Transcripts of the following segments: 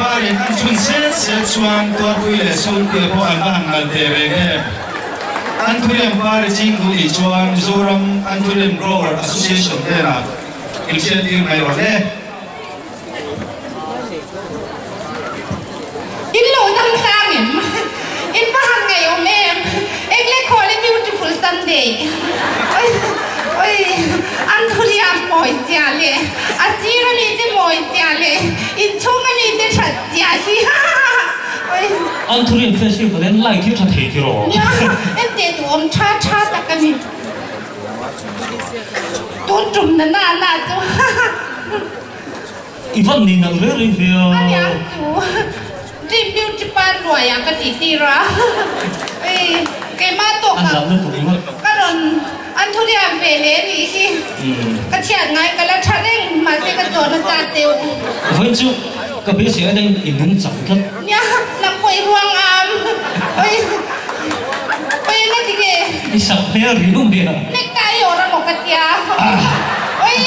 parin an chhun set set chuan Tuarpui leh Sumpuia pawh an va han nalh teh reng em. Anthurium par i ching duh nih chuan Mizoram Anthurium Grower Association hnenah inhriattir mai rawh le. In lo dam tlang em? In va han ngaihawm em? Engle call a beautiful Sunday. Oi oi an thuliam mawi chia leh a sir ami te mawi chia leh inchhung ami te that chia hi oi. An thuliam festival en light hi tha thei tiraw? Nia en teh duhawm tha tha tak a ni. Tun tum na na na chu. I van ni nalh reng reng ve a. A niang chu Dream Beauty Parlour ah ka tih tir a. Ei keimah tawk ah ka rawn an thu liam ve leh a nih hi. Ka chhiat ngai ka la tha reng mahse ka chawn a chat deuh. Vawiin chu ka beisei a deng i nung chang tlat. Nia nang pawh i ruang am. Oi oi enga ti nge. I sak hmel riau mai a. Necktie i awrh a maw ka tia. Oi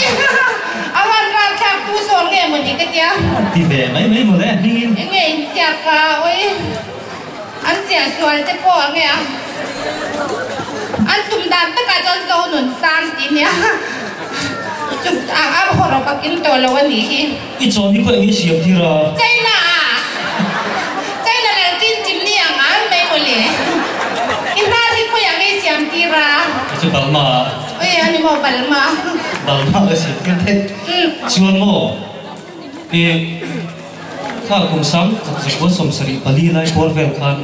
a van ral thlak tu sawn nge maw ni ka tia. Ti ve mai mai maw le hmingin. Enge in chiak a oi an chiah sual te pawh a nge a. An tum dan takah chuan zo nun sang ti nia. Chu a hawrawp a kim tawh lo a nih hi. I chaw ni pawh eng i siam tir a? China ah China lal tin chim ni ang ang mai maw le. I hnar hi khawi ang i siam tir a? Chu Balma ah. Oi ani maw Balma. Balma ka siam tir thei. Chuan maw i kha kum sang khat zakua 74 lai bawr vel khan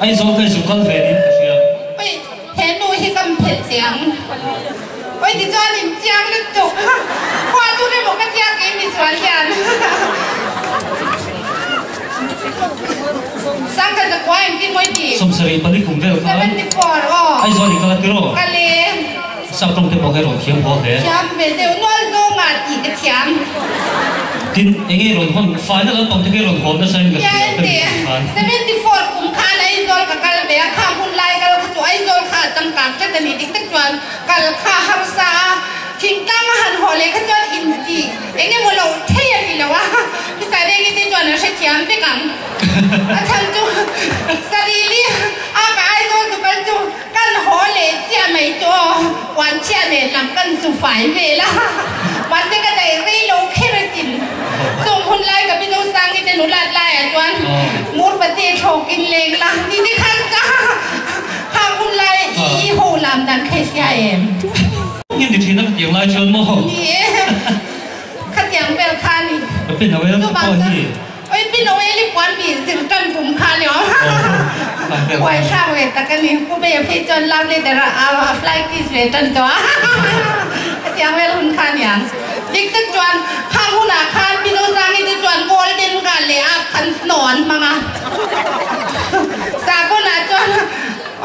Aizawl kha i zuk kal ve niin ka hria. Oi he nu hi ka phet chiang. Oi tichuan in chiang lutuk. Khua chu emaw ka tia kei misual hian. Sangha zakua engtin maw i ti? 74 kum vel khan 74 aw. Aizawl i kal a tiraw? Kal e. Sap tawng te pawh kha i rawn thiam haw hle. Thiam ve deuh nual zawng ah tih ka thiam. Tin, enge i rawn hawn? Final an pang te kha i rawn hawn nasa in ka hria ka ni tih khan. 74 kum khan Aizawl ka kal ve a, kha hun lai kal kha chu Aizawl kha a changkang tlat a ni dik tak chuan kal kha harsa a, thingtlang a han haw leh kha chuan inti eng emaw loh thei a ni lo a, chutah reng i te chuan a hrethiam vek ang. A chhan chu Sarili a ka Aizawl chu kal chu Kan haw leh chiah mai chu aw, puan chhiah nen lam kan chu fai vel a, mahse ka daih rei lo kher asin. Chung hun lai ka Mizo Sangi te nulat laiah chuan Murbate thlawk in leng la ti te khan ka khang hun lai i ho lam dan kha i hria em? Ngin ni thin a ka tiang lai chuan maw? Ni e, khatiang vel kha a ni. Ka pi Noel te pawh hi. Oi pi Noel i puan bih zir tan kum kha ni aw. Huai hrang ve tak a ni. Pu Beia phei chuan love letter a a fly kiss ve tan tawh a. Hetiang vel hun kha niang. Dik tak chuan khang hunah khan Pi Zosangi te chuan golden kha leh a khan snow an hmang a. Sahbawnah chuan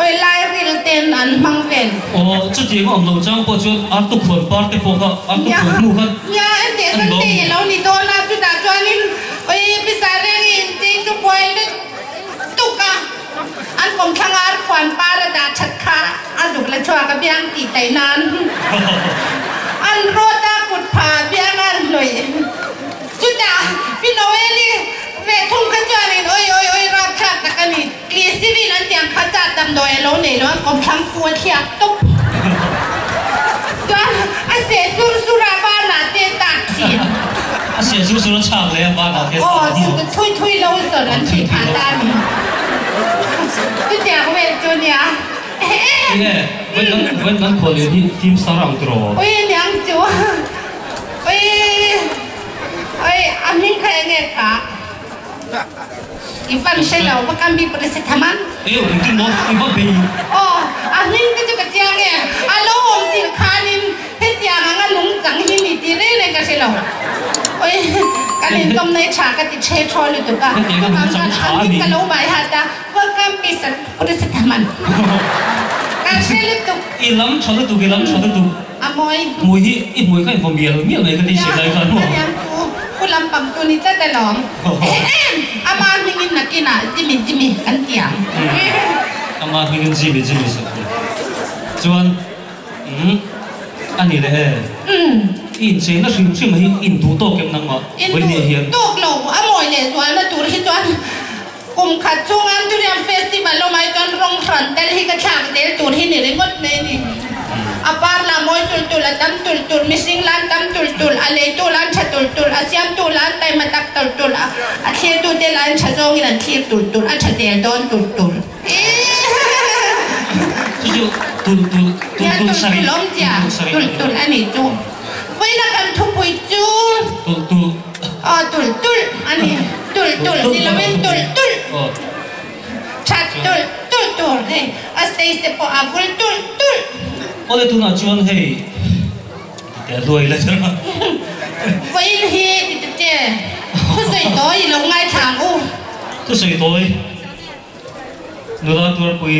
oi lairil ten an hmang vel. Aw chutiang a awm lo chang pawh chuan artuk khuan par te pawh kha artuk khuan hnu kha Nia enteh Sunday a lo ni dawn a chutah chuanin oi pisa reng i inchei chu buai lut tuk a an kawmthlang a ar khuan par a dah that kha a zuk la chhuak a biang tih taih nan an rawt a kut phah a biang a an hnawih chutah Pi Noeli ve thung kha chuanin oi oi oi rapthlak tak a ni. Glycerin an tiang kha chat damdawi a lo nei lo an kawmthlang fu a thliak tawp. Chuan a seh sur sur a banah te tak thin. A seh sur sur a chhak leh a banah te tak Aw chu chu thui thui lo sawn an thih phah ta a ni. Chutiang vel chu nia. Enge vawiin kan khual leh hi film star ang tiraw? Ui aniang chu. Ui ui a hming kha enge kha? I van hre lo va kan bik pawh si tham ang. Eu engtin maw i va bei. Aw a hming te chu ka chiang e, a lo awm tirh khanin hetiang anga nung chang hi ni tih reng reng ka hre lo. Oi kan inkawm na hi tha ka ti the thaw lutuk a, chuvang chuan a hming ka lo bai hat a, Welcome Mister Purusathaman. Ka hre lutuk. I lam tha lutuk, i lam tha lutuk. A mawi. Hmui hi i hmui kha invaw mial mial mai ka ti hriat lai khan maw. Nia, aniang chu pu lampang chu ni tlat alawm. Ehem! Ama hmingin nakinah Jimmy Jimmy kan ti ang. Ama hmingin Jimmy Jimmy sak ni. Chuan umm a ni leh e. I incheina hrim hrim hi in duh tawk em nangmah vawinia hian? In duh tawk lo, a mawi leh. lehzualna tur hi chuan kum khat chhung Anthurium Festival awmah hi chuan rawng hran tel hi ka thlak zel tur hi ni ringawt mai a ni. A par lah mawi tulh tulh, a tam tulh tulh, mihring lan tam tulh tulh, a leitu lan tha tulh tulh, a siamtu lan taima tak tulh tulh, a thlirtute lan tha zawngin an thlir tulh tulh, a tha zel dawn tulh tulh. Chu chu tulh tulh, tulh tulh sarih, tulh awmzia, tulh tulh a nih chu. Vawiina kan thupui chu. Tulh tulh. Aw tulh tulh a ni. Tulh tulh ni lovin tulh tulh. That tulh tulh tur hei a stage te pawh a vul tulh tulh. Awle tunah chuan hei tite a hluai la chu. Vawiin hi tite che thusawi tawi i lo ngaithla ang u. Thusawi tawi nula tuarpui.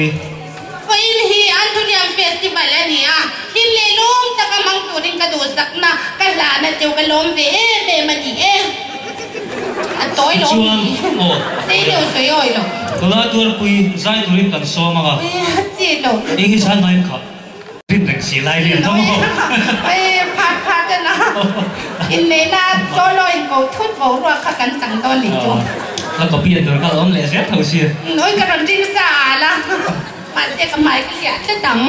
Vawiin hi Anthurium Festival a ni a, hlim leh lawm taka hmang turin ka duhsakna ka hlahna cheu ka lawm ve em em a ni e. A tawi lo Tichuan, mi? aw. Sei deuh sawi awi lo. Nula tuarpui zai turin kan sawm ang a. A chi lo. Eng hi zan mai kha. Rin reng si lai vel dawng ho. Oi, phat phat a na. Inneihna solo in ko thut boruak kha kan chang dawn nih chu. La copy a tur kha a awm leh zel tho si. Oi ka rawn ring sa al a. Mahse ka hmai ka hliah tlat ang.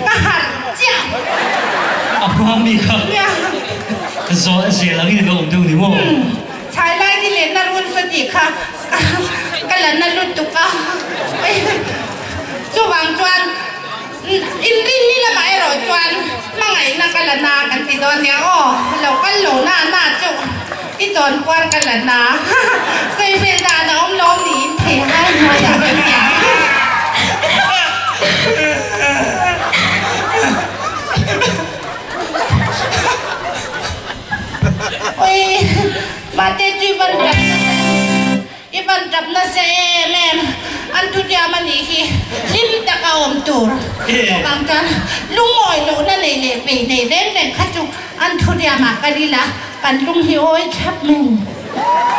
Ka harh chiah. A hma mi kha zawh zel angin ilo awm deuh ni maw? Chhai lai ni leh na run saw tih kha ka la na lutuk a. Chuvang chuan inrin ni lamah erawh chuan hmangaihna ka la na kan ti dawn nia aw. Lo kal lo na na chu i chawn puar ka la na. Sawi fel dan a awm lawm niin thei hai hnuaiah kan ti ang. Oi. Mate chu i van tap nasa i van tap nasa em em an thutiam a nih hi hlim taka awm tur chuvang chuan lungawi lohna nei leh vei nei reng reng kha chu an thutiamah kal ila kan lung hi awi thlap mai a ni.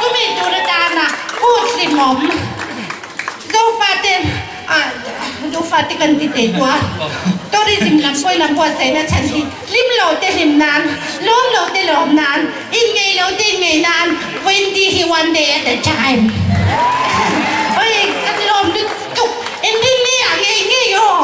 Chumi tur atana kut hlimawm Zofate Zofate kan ti teh tu a, tourism lam pawhin an buatsaihna chhan hi hlim lo te hlim nan, lawm lo te lawm nan, inngeih lo te inngeih nan, vawiin hi one day at a time. Oi, kan lawm lutuk, engtin nge ah ngei ngei aw.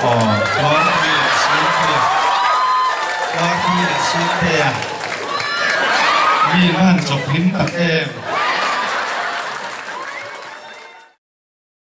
Aw, Tuarpui leh Suntea, Tuarpui leh Suntea, mi va han chawp hlim tak em.